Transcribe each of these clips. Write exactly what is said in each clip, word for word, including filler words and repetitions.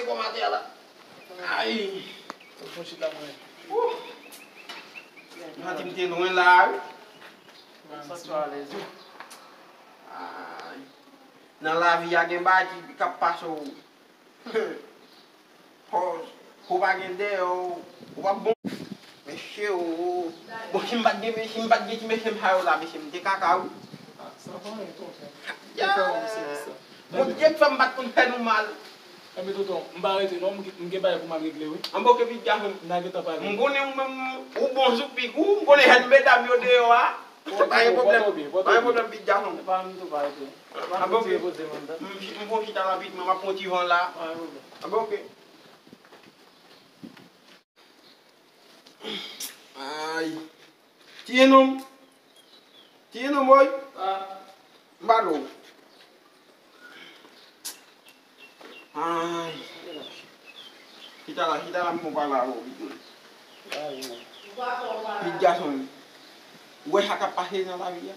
Kòm atè a la. Ay. Ou fon chita mwen. Ou. Mwen santi m te lwen la, wi. Mwen santi w alèz, wi. Ay. Nan lavi a gen bagay ki, k ap pase w. Kòz, kou pa gen dèyè w, ou p ap bon. Mesye, o, o. Bon, si m pa t gen, si m pa t gen ti mesye m sa yo la, mesye, m te kaka, wi. Ah, sa pa anyen, tonton. Ya. Tonton, mesye, sa. Bondye k fè m pa t konn fè nou mal. Enben, tonton, m pa rete non, m gen, m gen bagay pou m al regle, wi. Anben, oke, pitit gason m. N a gentan pale. M konnen ou menm, ou bon sou pik ou, m konnen jèn medam yo deyò a. Pa gen pwoblèm. Pa gen pwoblèm, pitit gason m. Anben, oke. M, m fon chita rapidman, m ap pran ti van la. Anben, oke. Ay. Tiye non. Tiye non, boy. M pa dlo. Ay. Chita la, chita la, m pral pale avè w, pitit. Pitit gason m. Ou wè sa k ap pase nan lavi a?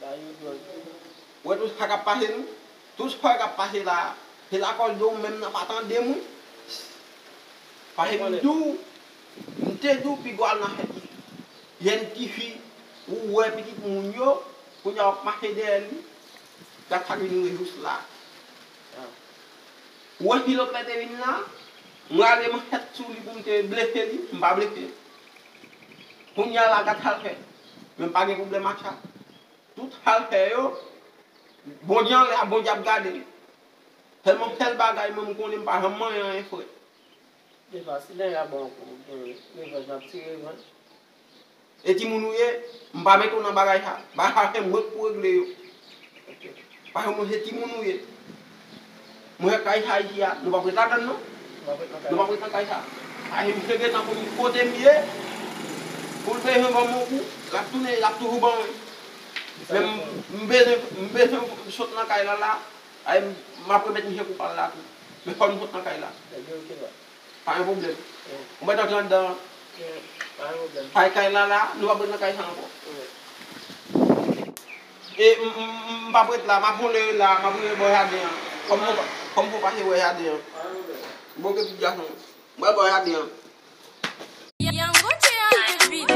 Ou wè tout sa k ap pase nou? Tout sa k ap pase la, se lakòz de ou menm nan pa tande m wi. Paske m di w, m te di w piga w al nan fè tifi. Jèn tifi, ou wè pitit moun yo, kounye a w ap mache dèyè li. Gad sa k vin rive jous la. Ou wè si lòt lè te vin la, m rale manchèt sou li pou m te blese li, m pa blese. Kounye a la, gad sa l fè. Men m pa gen pwoblèm ak sa. Tout sa l fè yo, Bondye anlè a, Bondye ap gade l. Sèlman sèl bagay mwen m konnen, m pa janm manyen anyen frè. Devan si lè a bon pou gen revanj, m ap tire revanj. E timoun ou ye, m pa mete w nan bagay sa. Bagay sa se mwen k pou regle yo. Paske mwen se timoun ou ye. Mwen wè kay sa isi a, nou p ap ret ladann non. Nou p ap ret nan kay sa. Paske misye gentan konnen kote m ye. Pou l bezwen ban m yon kou, l ap tounen, l ap toujou ban mwen. Men m, m bezwen, m bezwen sot nan kay la la. Ay, m, m ap remèt misye kou pa l la tou. Men fò m sot nan kay la. Pa gen pwoblèm. Ou mèt antre anndan an. Pa gen pwoblèm. Kay, kay la la, nou p ap ret nan kay sa ankò. E m, m, m, m p ap ret la, m ap vole la, m ap rive bò jaden an. Fò m fon pa, fò m fon pase wè jaden an. Bon, ke pitit gason. M pral bò jaden an. Young Gucci on the beat.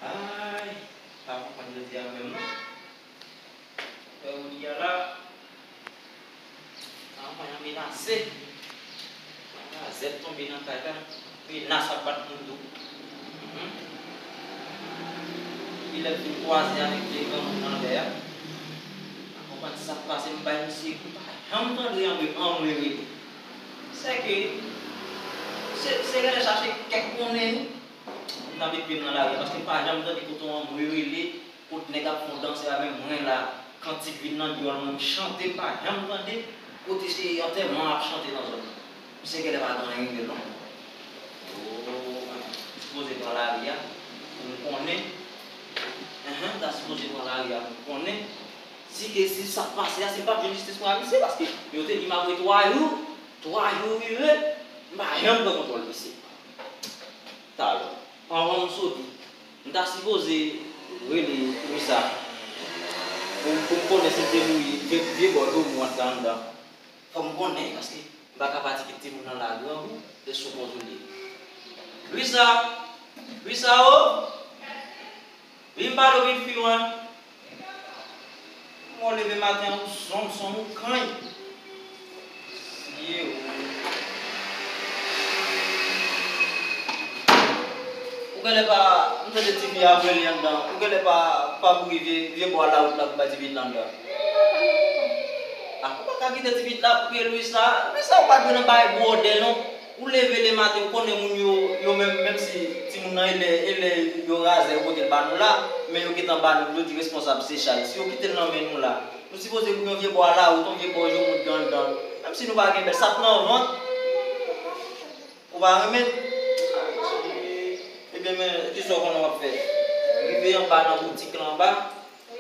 Ay, pa konprann jodi a menm non. Wè Willy a la, anfan yon menase. Yon gazèt tonbe nan kay la, menas ap bat moun tou. Mhm. Kilè l fin kwaze avèk de granmoun nan lè a. Pa konprann sa k pase, m bay misye kou, pa janm tande anmwe, anmwe rele. Sèke, se, se rele chache kèk monnen wi. M t ap met pye m nan lari a, paske m pa janm tande kote yon anmwe rele, kote nèg ap fè yon danse avè mwen la, kantik vin nan dyòl mwen, m chante, m pa janm tande kote se antèman ap chante nan zòn nan. Misye genlè pa gen anyen rive non. Oh, m sipoze pran lari a pou m konnen. Enhen, m ta sipoze pran lari a pou m konnen. Si ke, si sa k pase a, si m p ap jwenn jistis mwen a misye, paske yo te di m apre twa jou, twa jou rive, m pa janm pran kontwòl misye. Talè, anvan m soti, m ta sipoze rele Louisa pou, pou m konnen si l te mouri, vye, vye bò domou anndan anndan. Fò m konnen, paske m pa ka pati kite timoun nan la grangou, e sou kont ou li ye. Louisa! Louisa o! Vin pale w vin fi w an. Mwen leve maten an, ou sonm, sonm, ou kany. Sye o. Ou genlè pa, m tande tifi a ap rele anndan. Ou genlè pa, pa boure vye, vye bò a lawout la pou bay tifi la anndan. A, ou pa ka kite tifi la ap kriye Louisa. Louisa, ou pa dwe nan bay bwòdè non. Ou leve lematen, ou konnen moun yo, yo menm, menm si timoun nan e lè, e lè yo razè, yo pote l ba nou la, men yo gentan ba nou l, yo di responsab se chay. Si yo kite l nan men nou la, nou sipoze boure yon vye bò a lawout, yon vye bò Joumou anndan. Menm si nou pa gen bèl, sa k nan vant, ou pa renmen l. Ebyen, men, kisa w konnen w ap fè? Rive anba nan boutik la anba,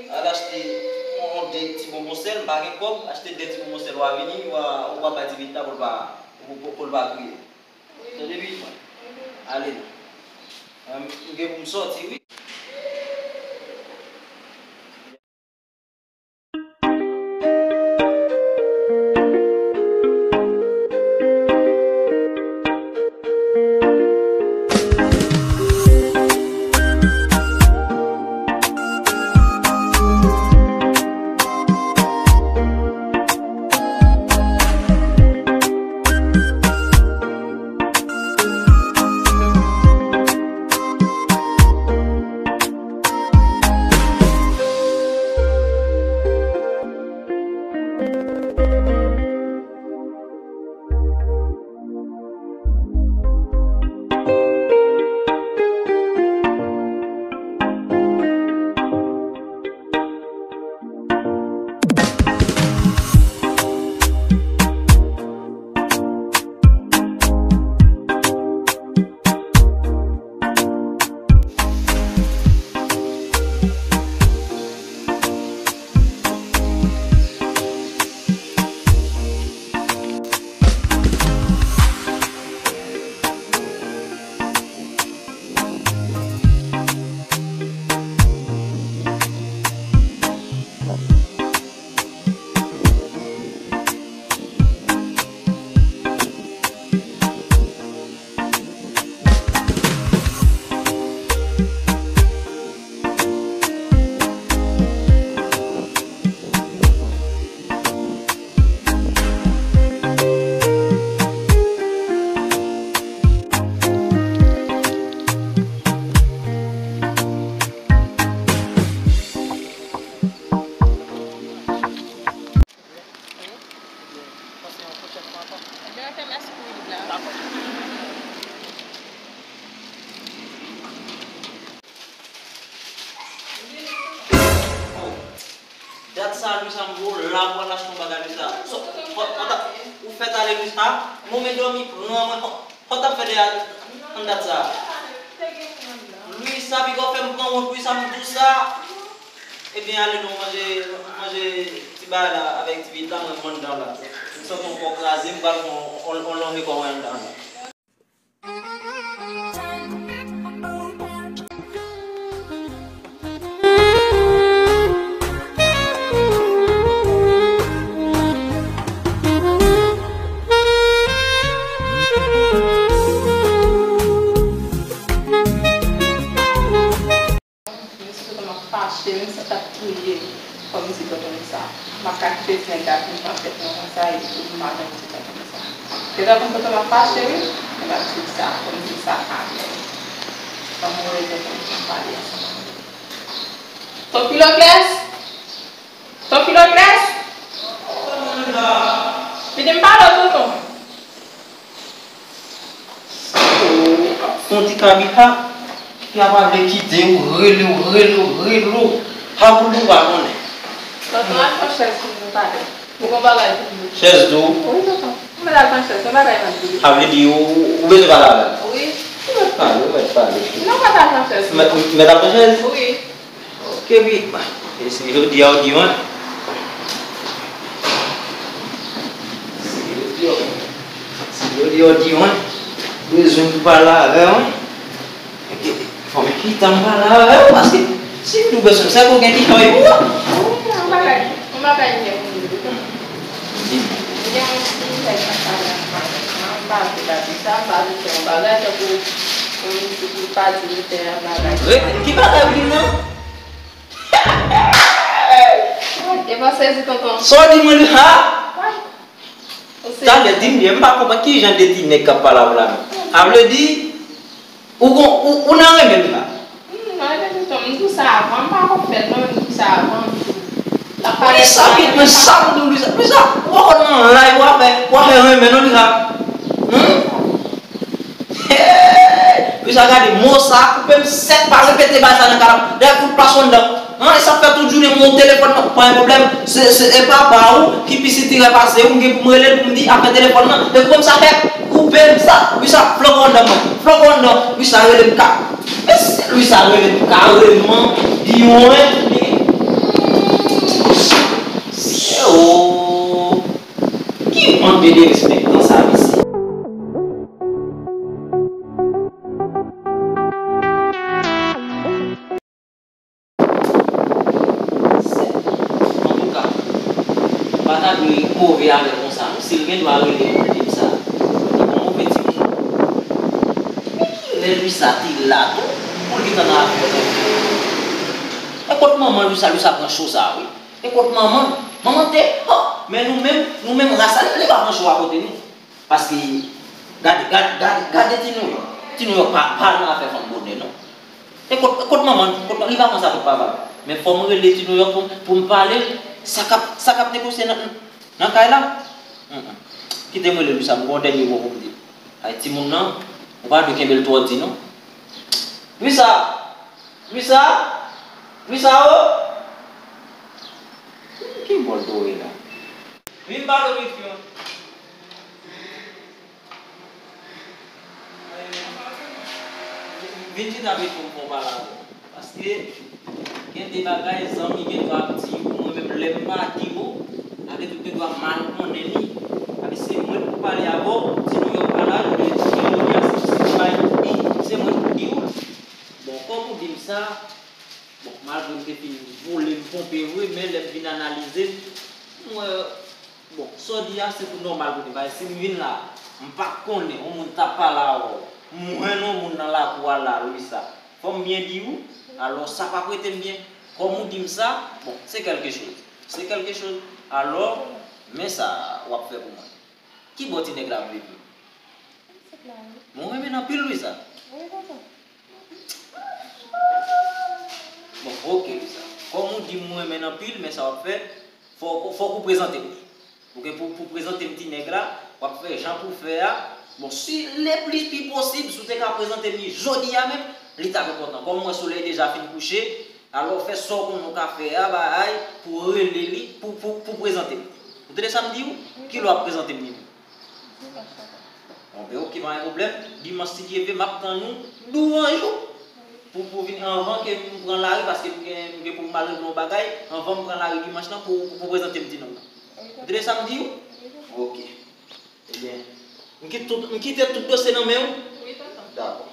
al achte yon, yon de ti bonbon sèl, m pa gen kòb, achte de ti bonbon sèl, w a vini, w a, w a bay ti pitit la pou l pa, pou, pou, pou l pa kriye. Tande pitit mwen? Ale non. M gen pou m sòti, wi. Ebyen, fè mès pou li la. Dat sa, Luisa, m gwo la pou al achte yon bagay, Luisa. So, fò, fò ta, ou fè talè, Luisa. Moman dòmi pran mwen, fò, fò ta fè de a, an dat sa. Luisa, piga w fè m pran wont, Luisa, m di w sa. Ebyen, ale non, manje, manje ti bagay la avèk ti vit la, mwen, m anndan la. M santi yon kò kraze, m pral pran yon, yon, yon lonje kò mwen anndan la. Mesye tonton m ap fache wi, m santi l ap touye m. Kòmsi tonton m sa. M pa ka kite ti nèg la vin pran tèt mwen konsa epi m pa janm di tonton m sa. Gentan konn tonton m ap fache wi, men m ap di l sa, kòmsi sa ka fè. Ban m rele tonton m pou m pale ansanm avè l. Ton Filokles! Ton Filokles! Vini m pale w tonton. Sa yo ap fè yon ti kabita ki pa vle kite w, rele w, rele w, rele w. Sa pou l ou pa konnen. Tonton, al pran chèz pou nou pale. Ou gon bagay pou nou. Chèz tou? Wi, tonton. Ou mèt al pran chèz, gon bagay m ap di w. Sa vle di ou, ou bezwen pale avè l? Wi. Ou mèt pale, ou mèt pale. Non, ou mèt al pran chèz. Mèt, mèt al pran chèz? Wi. Oke, wi. E si jodi a ou di mwen. Si jodi a, si jodi a ou di mwen, bezwen pou pale avè mwen. Fò m chita m pale avè w, paske si m di w bezwen m, se pou gen ti chay pou ou. Wi, yon bagay, yon bagay m gen pou m di w. Di m. M gen yon ti nèg k ap pale ansanm avè m. M pa vle l ap di sa, m pa vle l fè yon bagay, tankou yon mizik li pa di li fè yon bagay. Rete, ki bagay w di m nan? E pa sezi, tonton. Sa w di mwen li ha? Talè, di m byen, m pa konprann ki jan de ti nèg k ap pale avè w la menm. Sa vle di, ou gon, ou, ou nan renmen l la? Hmm, mwen renmen tonton m, m di w sa avan, m pa konn fè l non, men m di w sa avan. L ap pale sa, men sa m di w, Luisa, Luisa, ou pa konn nan live, w a fè, w a fè renmen non, Luisa. Hmm? Hey! Luisa, gade mo sa, koupe m sèk, pa repete bagay sa nan kanal. Dayè, fout plas ou anndan. An, e sa fè tout jounen mwen telefòn nan, pa gen pwoblèm. Se, se, e papa ou ki pi sitirè pase ou, m gen pou m rele l pou m di afè telefòn nan. E koupe m sa sèk, koupe m sa. Luisa, flòk ou anndan mwen. Flòk ou anndan. Luisa, rele m ka. Mesye, Luisa, rele m karèman. Di mwen. Mesye, oh. Ki mank de derespektan sa, mesye? Pa ta dwe move avè l konsa, non. Si l gen dwa rele m pou l di m sa, li gon move timoun. Kilè Luisa te la tou, pou l gentan nan afè yo? E kot manman Luisa, Luisa pran cho sa, wi. E kot manman? Manman te, oh, men nou menm, nou menm ras la, li pa pran cho a kote nou. Paske, gade, gade, gade, gade Ti Nouyòk. Ti Nouyòk pa, pa nan afè fanm bonè, non. E kot, kot manman, kot, li pa pran sa kot papa. Men fò m rele Ti Nouyòk pou, pou m pale l, sa k ap, sa k ap negosye nan, nan kay la. Mm, mm. Kite m rele Luisa, m gon dènye mo pou m di. Ay, timoun nan, ou pa dwe kenbe l twò di, non. Luisa! Luisa! Luisa o! Ki bòl dore la? Vin pale w, Luisa. Vin chita pito m fè w pale avè w. Paske gen de bagay zanmi gen dwa ap di w, mwen menm lè m pa di w, avèk ou gen dwa mal konnen li. Paske se mwen pou pale avè w, di nou yon bagay, ou byen di yon bagay, se mwen pou di w. Bon, kòm ou di m sa, bon, malgre m te fin vole m ponpe vre, men lè m vin analize, m wè, bon, sa w di a se pou nòmal pou li. Paske si m vin la, m pa t konnen, yon moun t ap pale avè w, m jwenn yon moun nan lakou a la, Luisa. Fò m byen di w, alò sa p ap rete m byen. Kòm ou di m sa, bon, se kèlke choz. Se kèlke choz. Alò, men sa w ap fè pou mwen. Ki bò ti nèg la ap viv menm? Mwen renmen l anpil, Luisa. Bon, ok, Luisa. Kòm ou di m ou renmen l anpil, men sa w ap fè, fòk, fòk ou prezante m li. Ou gen pou, pou prezante m ti nèg la, w ap fè jan pou fè a. Bon, si le plis pi posib, si w te ka prezante m li jodi a menm, li t ap enpòtan. Kòm m wè solèy deja fin kouche, alò fè sa w konnen w ka fè a, bay, pou rele li, pou, pou, pou prezante m li. Ou tande sa m di w? Kilè w ap prezante m li menm? Bon, ben, ok, pa gen pwoblèm. Dimanch, si Dye vle, m ap tann ou douvan jou pou, pou vin anvan ke m pran lari, paske m gen, m gen pou m al regle yon bagay. Anvan m pran lari dimanch lan pou, pou prezante m ti nonm nan. Ou tande sa m di w? Ok. Ebyen, m kite tout, m kite tout dosye nan men w? Wi, tonton. Dakò.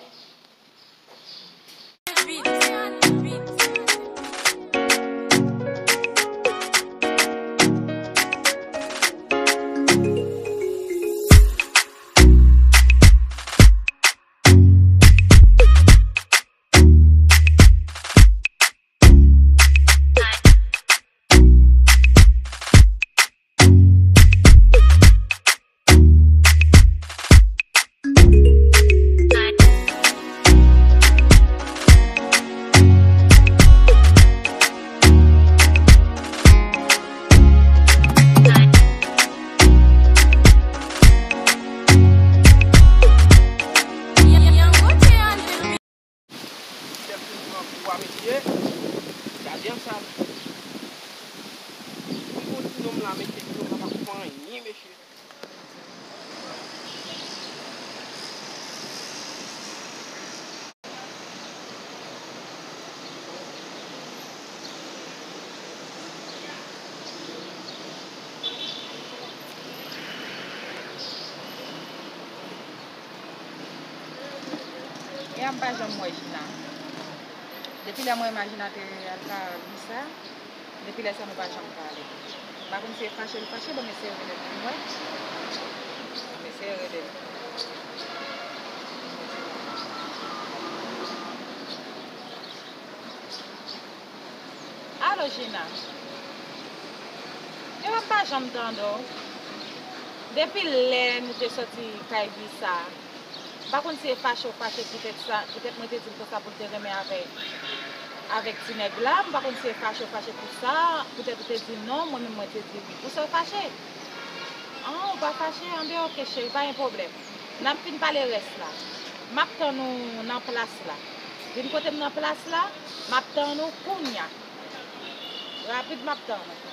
Chèf vin pran kou a, mesye. Gade sa. Pou ti nonm la, mesye, ti nonm la pa konprann anyen, mesye. E a m pa janm wè Jina. Depi lè mwen imajine te al ka Luisa, depi lè sa nou pa janm pale. M pa konn si e fache l fache, bon, m eseye rele l pou m wè. M eseye rele l. Alo, Jina. E mwen pa janm tande w. Depi lè nou te soti kay Luisa, m pa konn si e fache w fache poutèt sa, poutèt mwen te di l konsa pou l te renmen avèk, avèk ti nèg la. M pa konn si e fache w fache pou sa, poutèt ou te di non, mwen menm mwen te di wi. Pou sa w fache? An, ou pa fache? Anben, ok, cheri, pa gen pwoblèm. N ap fin pale rès la. M ap tann ou nan plas la. Vin kote m nan plas la, m ap tann ou kounya. Rapid, m ap tann ou.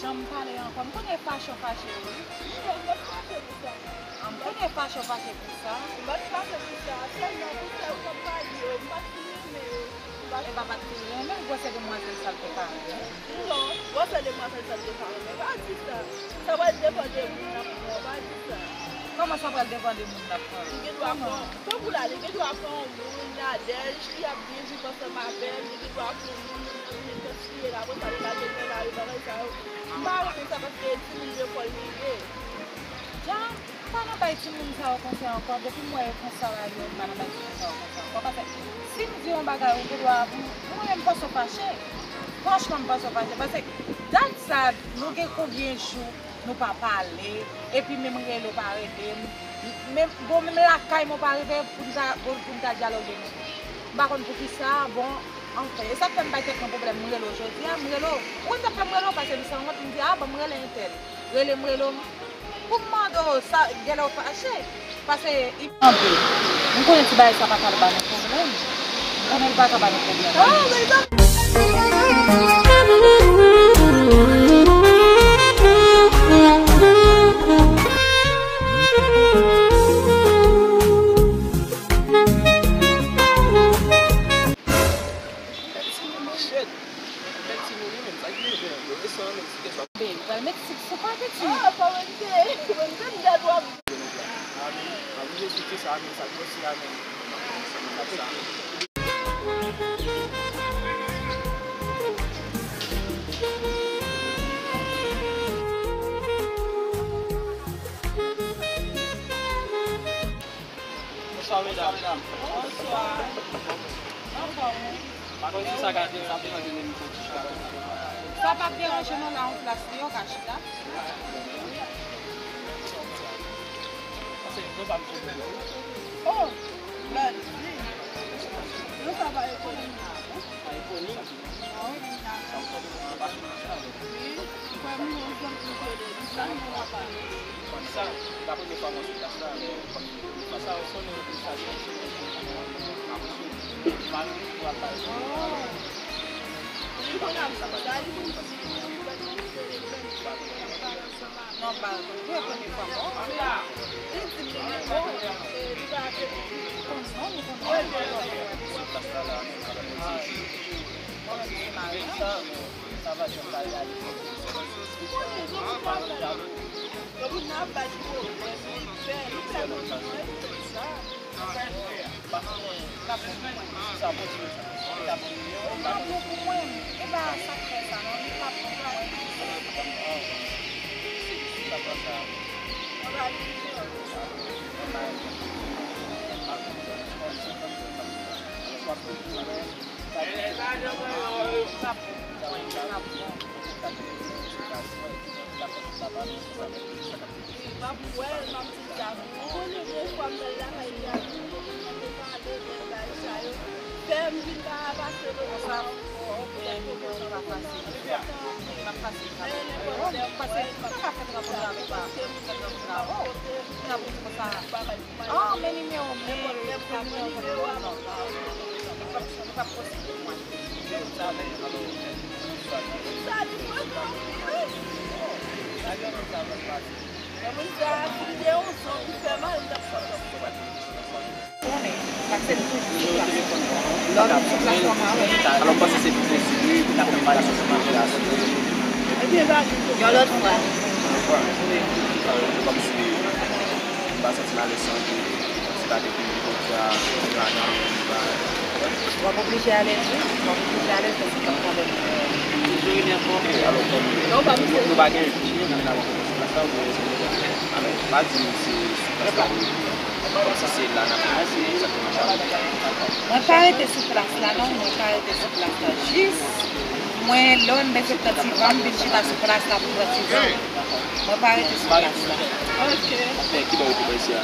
M pale ankò. M konnen fache w fache, wi. Non, m pa t fache pou sa. M konnen fache w fache pou sa. M pa t fache pou sa. Sèlman pou sèl kòb pa di yo, m pa t fin renmen yo. E pa pa t fin renmen, gwosè demwazèl sa l te ka renmen? Non, gwosè demwazèl sa l te ka renmen. Pa di sa. Sa pral depann de moun n ap pran, pa di sa. Kòman sa pral depann de moun n ap pran? Li gen dwa pran, tankou la, li gen dwa pran yon moun, Nadège, ki ap byen viv ansanm avè l, li gen dwa pran yon moun, moun nan vin gaspiye l, apre sa, li pa gen nan lari, bagay sa yo. M pa renmen sa, paske timoun lekòl li ye. Dja, m pa nan bay timoun sa yo konsèy ankò. Depi m wè yo konsa la, yo, m pa nan bay timoun sa yo konsèy ankò. Paske si m di yon bagay, ou gen dwa, m, mwen menm, m panse w fache. Franchman, m panse w fache. Paske dat sa, nou gen konbyen jou nou pa pale, epi menm rele w pa rele m. Menm, bon, menm lakay mwen pa rive pou n ta, pou, pou n ta dyaloge menm. M pa konn poukisa, bon, anfen, e sa k fè m bay tèt mwen pwoblèm, m rele w jodi a, m rele w. Ou konn sa k fè m rele w? Paske m sanwont, m di, a, bon, m rele entèl. Rele m, rele w, pou m mande w sa, genlè w fache. Paske, i, anpil. M konnen ti bagay sa pa ka ba nou pwoblèm. M konnen l pa ka ba nou pwoblèm. Ah, mezanmi! Shit! Bèl timoun wi menm, sa ki vle fè? Yo resan menm, si kesyon. Be, ou pral met sik sou pate ti. Ah, pa wè m te, wè m te m gad w ap. Amen. Amen. Jezi Kris, amen. Sa k pase, amen. Amen. Bonswa, medam. Bonswa. Anfòm, wi. Pa konn si sa ka, sa ap deranje nou pou ti chita konsa. Sa p ap deranje nou la, yon plas li, yo ka chita. Pase nou pa m sou. Oh, Bladi. Non, sa pa ekonomi la, non? Pa ekonomi. Wi, m ta. Wi, frè m, yon zanmi m te di sa, m pa pale. Sa, se premye fwa mwen sou plas la, men kòm sa, ou konnen, ou konnen sa, se yon sou mwen. M pa renmen pou ap pale. Oh. Li konn ap di sa, li konn di, non, m pa rekonèt. Wi, premye fwa m wè w. Li di m li menm, bon, e, li pa te konn non, li konn non. Sou plas la, la, mwen menm se Mariam. Sa va, jan sa ye a, li fè. Ou konnen, jan ti plas la. Yo vin nan bay pwoblèm, li fè, li fè moun mwen, li fè sa. Paske, m ap bon pou mwen. Si sa bon pou mwen, sa bon pou mwen. Li pa bon pou mwen. E pa sa k fè sa, non. Li pa bon pou mwen. Sa pa sa. Mwen pa di non. Sa bon pou mwen. Sa bon pou mwen. Sa bon pou mwen. Sa bon pou mwen. Li p ap wè l, m ap di l sa. Ou konnen, gen fwa m t al lakay li a tou, m te pale de bagay sa yo. Fè m vin pa pase konsa ankò, pou tèt mwen kontan. Pa fasil. Pa fasil. Men nenpòt lè m wè l, m ap kote moun, m ap kote moun, m ap kote. Ah, men nimewo m, men nimewo telefòn mwen, non, non. Li p ap, li p ap posib pou mwen. Sa li frekan anpil, wi. Moun sa, si li te yon zòn ki fè mal, li t ap kontan. Konnen, paske m toujou sou plas. Lè w sou plas, w ap wè. Alò, m panse se pi posib, wi, pou n ap fè pale sou sitiyasyon. Ebyen, yon lòt fwa. Yon lòt fwa. Kòmsi, m pa santi m alèz santi. Se pa depi jodi a, m la nan, m pa. W ap oblije alèz, wi. W ap oblije alèz paske w ap travay. Toujou vin enfòme. Alò, kòm nou pa gen, nou pa gen, nou pa gen plas la, ou gen responsab la. Alò, pa di m se sou plas la. Kòmsi se la n ap kòmanse egzakteman sa. Mwen pa rete sou plas la, non. Mwen pa rete sou plas la. Jis, mwen, lè m bezwen pran ti van, m vin chita sou plas la pou m pran ti van. Mwen pa rete sou plas la. Ok. Ki bò w rete bò isi a?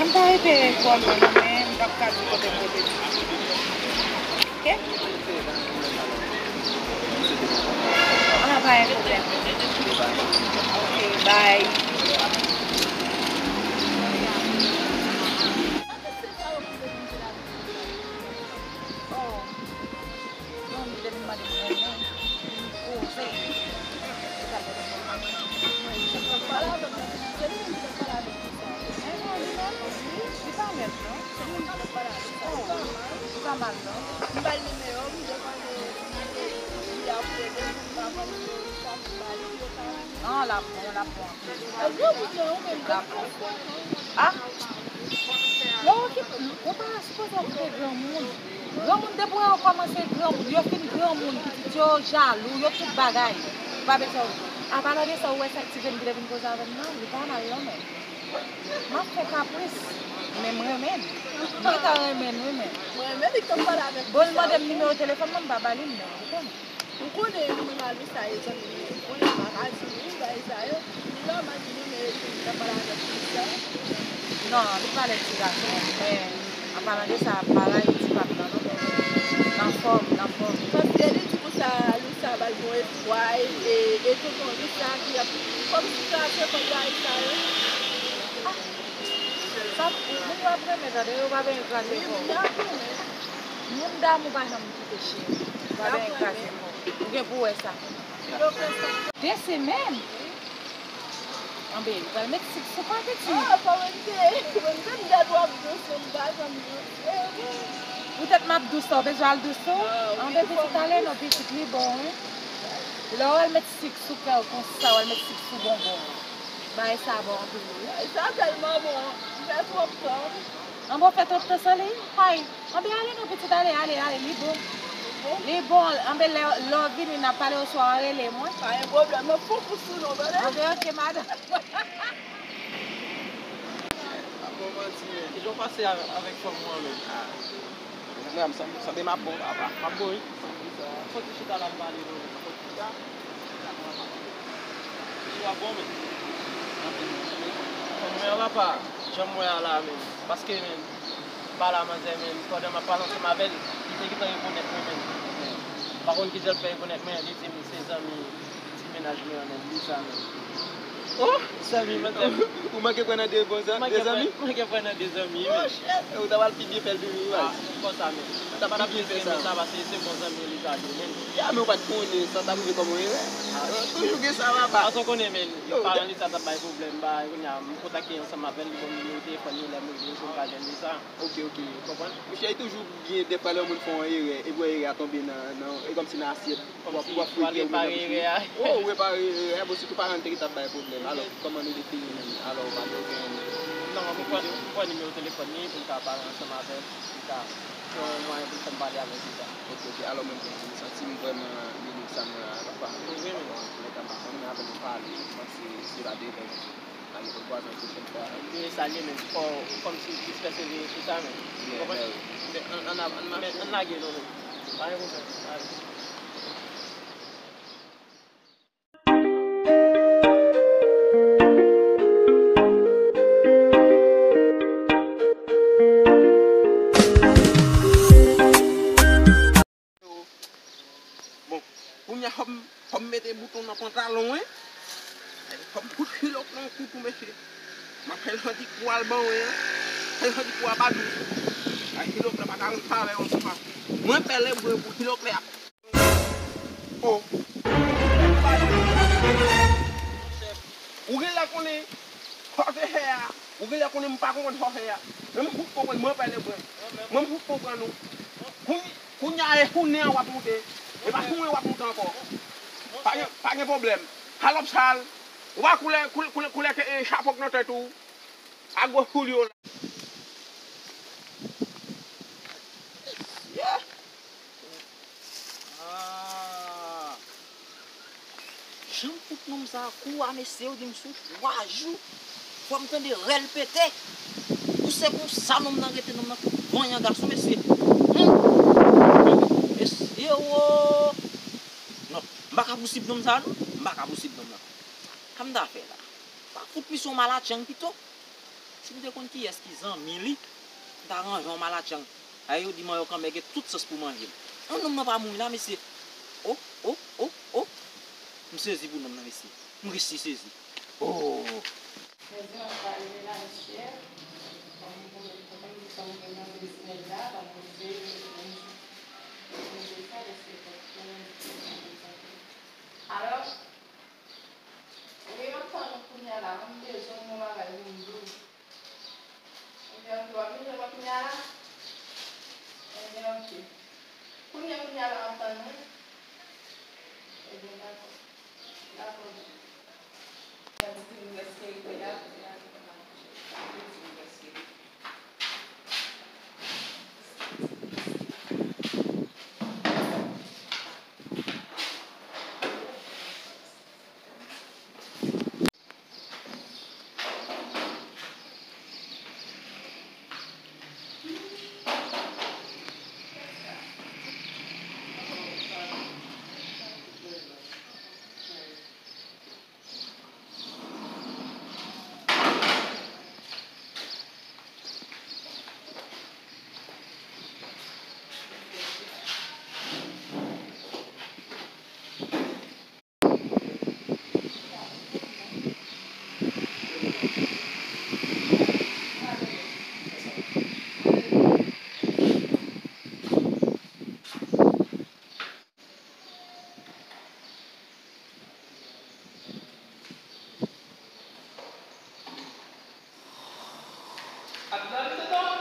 M pa rete bò lwen non, men m p ap ka di kote m rete. Ok? Ah, pa gen pwoblèm. Ok, bye. Oh. Yon moun te vin mande m renmen, vin poze. Li t Pale avèk mwen, se li menm ki t ap pale avèk Lisa. Li pa mèt, non. Li pa mal, non. M ba l nimewo m, m te konnen li ap ede m, m pa pran nimewo Lisa, m ba li, yo ka. Non, l ap bon, l ap bon. L ap bon. Ah! Yo okip-, ou pa sipoze okipe granmoun. Granmoun, depi yo kòmanse granmoun, yo fin granmoun, pitit yo jalou, yo tout bagay. Ou pa bezwen. Apalan de sa, ou wè sa ti jèn ki te vin koze avè m nan, li pa mal non, men. M ap fè kapris, men m renmen l. M gentan renmen l, wi, men. Mwen renmen li k ap pale avèk Lisa. Bon, l mande m nimewo telefòn mwen, m pa ba li l, men ou konnen. Ou konnen mwen ak Lisa e zanmi, ou konnen m pa ka di nou bagay sa yo. Li nòmal di nou, men li t ap pale avèk Lisa. Non, li pale ti gason, men an palan de sa, pa rayi ti pa m nan, non, men nan fòm, nan fòm. Paske li di konsa, Lisa ba l bon espwa, e, e tonton Lisa ki ap, kòmsi sa se kòm rayi sa yo. Ah, sa, moun yo ap renmen, tande, yo pa bezwen kraze kò. Wi, moun yo ap renmen. Moun damou pa janm kite cheri. Yo pa bezwen kraze kò. Ou gen pou wè sa. De semèn? Anben, li pral met sik sou kò pitit. Ah, fò mwen te, mwen te m gad w ap dous, m pa janm dous. Poutèt m ap dous la, ou bezwen al dous tou? Anben, pitit, ale non, pitit, li bon, wi. Lè w al met sik sou kè w konsa, w al met sik sou bonbon. Bagay sa bon anpil, wi. Bagay sa tèlman bon, m fè twòp tan. Anben, w fè twòp tan san li? Hay! Anben, ale non, pitit, ale, ale, ale, li bon. Li bon, anben, lè, lè w vini, n ap pale oswa w rele mwen. Pa gen pwoblèm, m ap fè w kous sou non, tande? Anben, oke, madanm. Ap bon manti, men. Kijan w pase avè-, avèk fanm ou an, menm? Ah, mwen, m sanble, sanble m ap bon, papa. M ap bon, wi. Fò ti chita la, m pale, non, fò ti chita. Chita bon, men. Fanm mwen an, papa, jan m wè a la, men. Paske, men, m pale a manzè, men, pandan m ap pale ansanm avè l, li te gentan rekonèt mwen, men. M pa konn kijan l fè rekonèt mwen, li di m se zanmi ti mennaj mwen an, men, Lisa, men. Oh, zanmi, mwen te. Ou manke pran nan de bon zan-, de zanmi? Manke pran nan de zanmi, men. Oh, shit. Ou ta pral pi byen fè l pi byen, wi. Ah, konsa, men. Ou ta pral pi byen fè sa. Sa, paske se bon zanmi Lisa yo, men. Ya, men ou pa t konnen, sa ta rive kòm yon erè. Ah. Toujou gen sa, papa. Paske w konnen, men, paran Lisa t ap bay pwoblèm, ba, kounye a, m kontakte ansanm avè l, li ban m nimewo telefòn li, lè m rive, pou m ka jwenn Lisa. Ok, ok. Ou konprann? Monchè, e toujou byen, dèfwa, lè yon moun fè yon erè, epi erè a tonbe nan, nan, e kòmsi nan asyèt. Kòmsi w ap repare erè a. Oh, repare erè a, bon, sitou paran l te gentan ap bay pwoblèm. Alò, kòman nou te fini menm? Alò, ou pa gen okenn konkizyon? Non, mwen pran, mwen pran nimewo telefòn li pou m ka pale ansanm avè l, pou m ka fè yon mwayen pou m fè m pale avè l pita. Ok, ok. Alò, mwen menm, m santi m vrèman beni pou sa m wè a, papa. Ou renmen? Antoulèka, m pa konn, men apre nou pale, m panse se pa devan. Ann, pou twa zan pwochèn fwa. Li rete sa l ye, men fò, kòmsi w plis pèsevere sou sa, men. Ou konprann? Men, ann, ann, ann mache. Men, ann lage l, men. Pa gen pwoblèm. Ale. Bon, kounye a fò m, fò m mete bouton nan pantalon, wi. Fò m fout Hillock nan yon kou tou, mesye. M ap fè l santi kou a l ban wen an. Fè l santi kou a pa dous. Ay, Hillock la pa ka rann favè yon swa. Mwen pè Lebren pou Hillock la. Oh. Ou genlè konnen, kote fè a. Ou genlè konnen m pa konprann sa w fè a. Men m fout konprann, mwen pè Lebren. Mwen m fout konprann ou. Kounye, kounye a e sou nen an w ap moute. E pa sou mwen w ap moute ankò. Pa gen, pa gen pwoblèm. Salòp sal. Ou pa koulè, koulè, koulè, koulè ke, e, chapo k nan tèt ou. A gwo soulye w la. Mesye. Ah. Jan m fout nonm sa a kou a, mesye, yo di m sou twa jou, fò m tande rèl pete. Pou se konsa nonm nan rete, nonm nan fout vanyan gason, mesye. Hum. Mesye, wo. Non, m pa ka pousib nonm sa a, non. M pa ka pousib nonm nan. Sa m ta fè la? M pa fout misye yon malatchang pito. Si m te konn kiyès ki zanmi li, m ta ranje yon malatchang. Ay, yo di manyo kanmè gen tout sans pou manje l. An, nonm nan pa mouri la, mesye. O, o, o, o. M sezi pou nonm nan, mesye. M resi sezi. O. Sezi, m ap pale de la, mesye. Kòm m di sa, m gen nan biznès la, pa poze, m di sa, mesye, fòk pou mwen di sa. Alò, Kounye a, kounye a la, m ap tann ou. Ebyen, dakò. Dakò. Gade, ti moun prèske rive la, kounye a, m ap kouche. Ti moun prèske rive. Ap dòmi, tonton?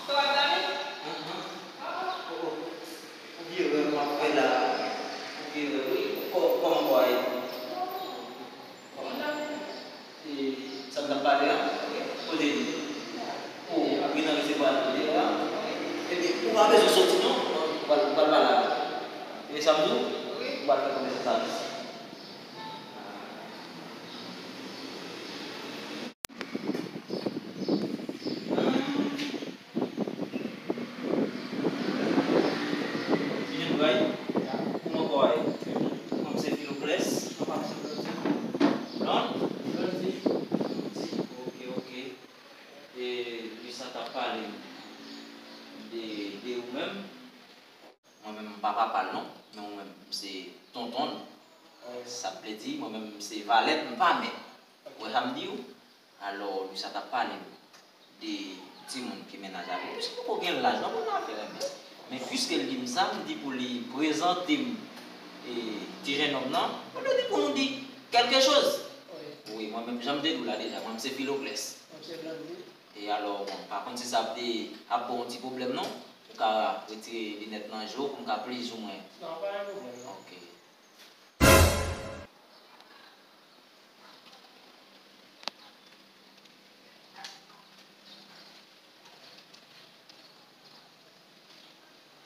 Tonton ap dòmi? Aham. Ah. Oh, oh. Ou byen wè m ap fè la. Ou byen wè, wi. Kò-, kòman kò a ye? Kòman? E, sa m t ap pale a? Wi. Kote li? Ou, ou gentan resevwa l deja? Wi. Ebyen, ou pa bezwen soti non. Ou pral, ou pral pale avè l. E sa m di w? Wi. Ou pral fè konbyen sèvis? Vini, Bray. Kòman kò a ye? Kòman se Filokles? Blond? Blond? Ok, ok. E, Luisa t ap pale m de, de ou menm. Mwen menm, m pa papa l non, men mwen menm, m se tonton l. Sa vle di, mwen menm, m se valè l, m pa mèt. Ou wè sa m di w? Alò, Luisa t ap pale m de timoun ki mennaj avè l. Misye poko gen laj non pou l nan afè renmen. Men piske l di m sa, m di pou li prezante m, e, ti jennonm nan, pou nou di, pou nou di kèlke choz. Wi, mwen menm, jan m te di w la deja, mwen, m se Filokles. E alò, bon, pa konn si sa ap de, ap ba w yon ti pwoblèm non. Ou ka retire linèt nan je w pou m ka plizoumwen. Non, pa gen pwoblèm non. Ok.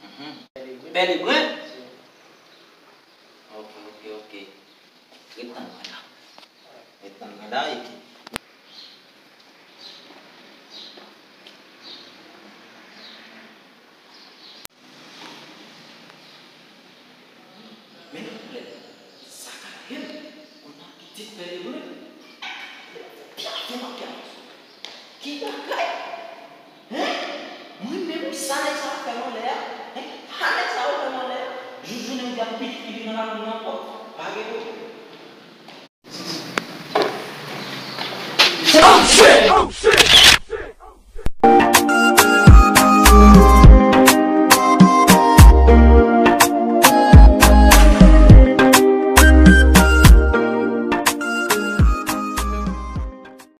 Mhm. Bèl e bren? Ok, ok, ok. Ret tann mwen la. Ret tann mwen la, epi. Men nan koulè sa ka ye, konn ap kite bèl e bren. Pyafou, pyafou. Ki bagay? Hein? Mwen menm, sa nèg sa yo fè m anlè a? Hein? Sa nèg sa yo fè m anlè a? Jouk jounen jodi a, m pitit ki vin nan lakou mwen ankò. Pa gen pwoblèm. Se pa m fè!